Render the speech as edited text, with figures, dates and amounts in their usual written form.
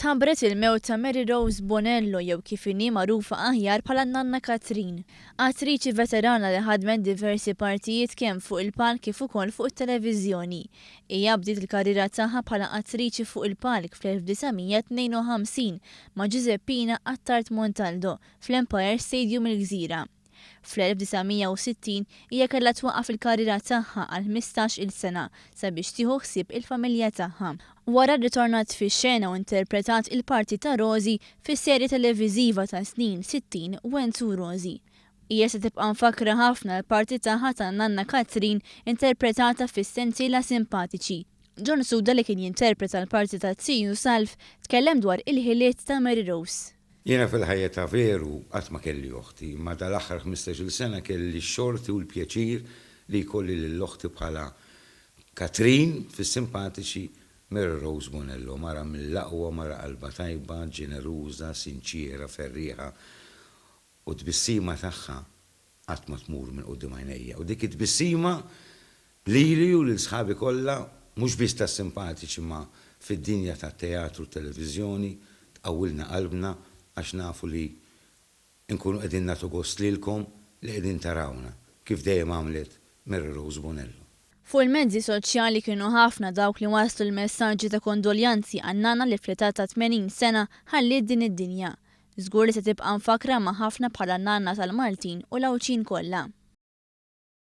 Tħabbret il-mewt ta' Mary Rose Bonello jew kif inhi magħrufa aħjar bħala Nanna Katrin. Attriċi veterana li ħadmet diversi partijiet kemm fuq il-palk kif ukoll fuq it-televiżjoni. Hija bdiet il-karriera tagħha bħala attriċi fuq il-palk fl-1952 ma' Giuseppina Attard Montaldo fl-Empire Stadium il-Gżira. Fl-1960 hija kellha twaqqaf il-karriera tagħha għal 15-il sena sabiex tieħu ħsieb il-familja tagħha. Wara rritornat fix-xena u interpretat il-parti ta' Rosie fis-serje televiżiva tas-snin 60 Wenzu u Rosie. Hija se tibqa' mfakkra ħafna l-parti tagħha ta' Nanna Katrin interpretata fis-sensiela Simpatiċi. John Suda li kien jinterpreta l-parti ta' Ziju Salv tkellem dwar il-ħiliet ta' Mary Rose. Jiena fil-ħajja ta' veru qatt ma kelli oħti, imma dal-aħħar 15-il sena kelli x-xorti u l-pjaċir li jkolli lil oħti bħala Katrin fis-simpatiċi Mary Rose Bonello, mara mill-aqwa, mara qalbha tajba, ġeneruża, sinċiera, ferrieħa u t-tbissima tagħha qatt ma tmur minn quddiem għajnejja. U dik it-tbissima lili u lil sħabi kollha, mhux biss tas-simpatiċi imma fid-dinja tat-teatru u t-televiżjoni, tqawwilna qalbna għax nafu li nkunu qegħdin nagħtu gost lilkom li qegħdin tarawna, kif dejjem għamlet Mary Rose Bonello. Fuq il-mezzi soċjali kienu ħafna dawk li wasslu l-messaġġi ta' kondoljanzi għan-nana li fl-età ta' 80 sena ħalliet din id-dinja. Żgur li se tibqa' mfakkra ma' ħafna bħala n-nanna tal-Maltin u l-Għawdxin kollha.